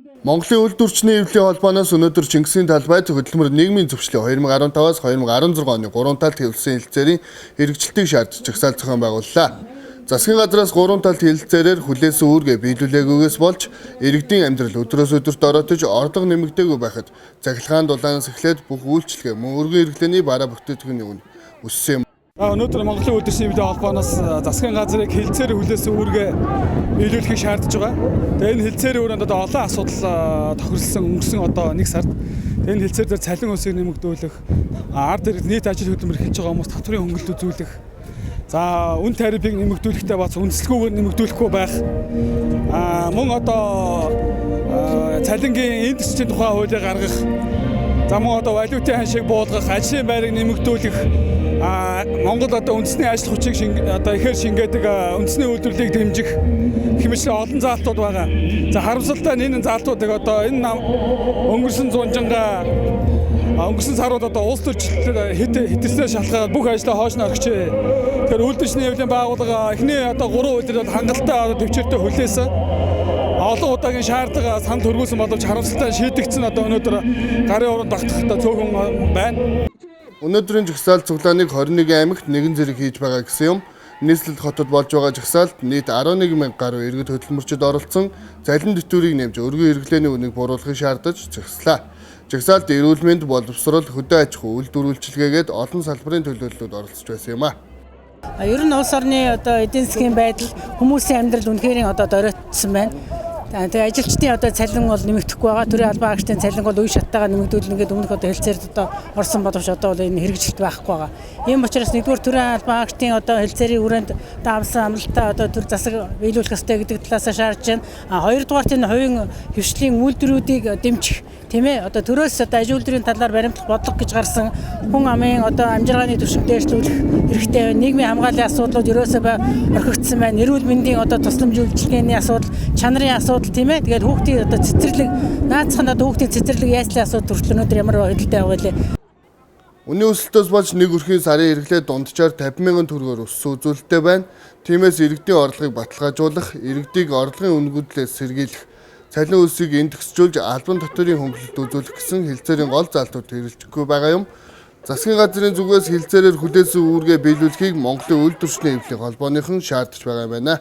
Монголын үйлдвэрчний эвлийн холбооноос өнөөдөр Чингисийн талбайд хөдөлмөр нийгмийн зөвчлөлийн 2015-аас 2016 оны 3 талд хэвлэсэн хэлцээрийн хэрэгжилтийг шаардж жагсаал зохион байгууллаа. Засгийн газраас 3 талд хэлэлцээрээр хүлээсэн үүргээ биелүүлээгүйгээс болж иргэдийн амьдрал өдрөөс өдөрт оройтож орлого нэмэгдээгүй байхад цахилгаан дулаанаас эхлээд бүх үйлчилгээ мөн өргөн хэрэглээний бараа бүтээгдэхүүний үн өссөн юм. Өнөөдөр Монголын үйлдвэрчний эвлийн холбооноос засгийн газрыг хэлцээр хүлээсэн үүргээ биелүүлэхийг шаардж байгаа. Тэгээ энэ хэлцээрийн өрөөнд одоо олон асуудал тохирлсон өнгөрсөн одоо нэг сард. Тэгээ энэ хэлцээр дээр цалин өсгийг нэмэгдүүлэх, ард иргэд нийт ажил хөдөлмөр эхэлж байгаа хүмүүс татврын хөнгөлөлт үзүүлэх, за үн тарифыг нэмэгдүүлэхдээ бас үндэслэггүйгээр нэмэгдүүлэхгүй байх. Мөн одоо цалингийн индексийн тухай хуулийг гаргах. За мөн одоо валютын ханшийг буулгах, ажлын байрыг нэмэгдүүлэх, Монгол одоо үндэсний ажил хүчийг одоо ихээр шингээдэг үндэсний үйлдвэрлэлийг дэмжих хэмжлэг олон заалтууд байгаа. За харамсалтай нь энэ заалтуудыг одоо энэ өнгөрсөн зунжингаа өнгөрсөн сарууд одоо улс төрчлөлт хэтэрснээр шалтгаалаад бүх ажлаа хойш нь орхижээ. Тэгэхээр үйлдвэрчний эвлийн байгууллага эхний одоо 3 үйлдвэр бол хангалттай одоо төвчээртэй хүлээсэн. Олон удаагийн шаардлага санал төргүүлсэн боловч харамсалтай шийдэгдсэн одоо өнөөдөр гарын уранд багтах одоо цөөхөн байна. Өнөөдрийн жагсаалт цуглааныг 21 аймагт нэгэн зэрэг хийж байгаа гэсэн юм. Нийслэл хотод болж байгаа жагсаалт нийт 11 мянга гаруй иргэд хөдөлмөрчид оролцсон цалин тэтгэврийг нэмж өргөн хэрэглээний үнийг бууруулахыг шаардаж зогслоо. Жагсаалт эрүүл мэнд, боловсрол, хөдөө аж ахуй, үйлдвэр үйлчилгээгээд олон салбарын төлөөллүүд оролцож байсан юм а. Ер нь улс орны одоо эдийн засгийн байдал, хүмүүсийн амьдрал үнэхээр одоо доройтсон байна. Тэгээ ажилчдын одоо цалин бол нэмэгдэхгүй байгаа. Төрийн албан хаагчдын цалин бол үе шаттайгаа нэмэгдүүлнэ гэдэг өмнөх одоо хэлцээрд одоо орсон боловч одоо бол энэ хэрэгжилт байхгүй байгаа. Ийм учраас нэгдүгээр төрийн албан хаагчдын одоо хэлцээрийн хүрээнд одоо авсан амлалтаа одоо төр засаг биелүүлэх ёстой гэдэг талаас шаардж байна. Хоёрдугаарт энэ хувийн хвшлийн үйлдвэрүүдийг дэмжих, тийм ээ, одоо төрөөс одоо аж үйлдвэрийн талаар баримтлах бодлого гэж гарсан хүн амын одоо амжиргааны түвшинг дээшлүүлэх хэрэгтэй байна. Нийгмийн хамгааллын асуудлууд ерөөсөө орхигдсон байна. Эрүүл мэндийн одоо тусламж үйлчилгээний асуудал, чанарын асуудал, тийм ээ. Тэгээд хүүхдийн одоо цэцэрлэг, наацх нь одоо хүүхдийн цэцэрлэг яслын асуудал хүртэл өнөөдөр ямар байдалтай байгаа вэ? Үнийн өсөлтөөс болж нэг өрхийн сарын хэрэглээ дунджаар 50 мянган төгрөгөөр өссөн үзүүлэлттэй байна. Тиймээс иргэдийн орлогыг баталгаажуулах, иргэдийг орлогын үнэгүйдлээс сэргийлэх, цалин өсийг индексжүүлж албан татварын хөнгөлөлт үзүүлэх гэсэн хэлцээрийн гол заалтууд хэрэгжихгүй байгаа юм. Засгийн газрын зүгээс хэлцээрээр хүлээсэн үүргээ биелүүлэхийг Монголын үйлдвэрчний эвлийн холбооныхон шаардж байгаа юм байна.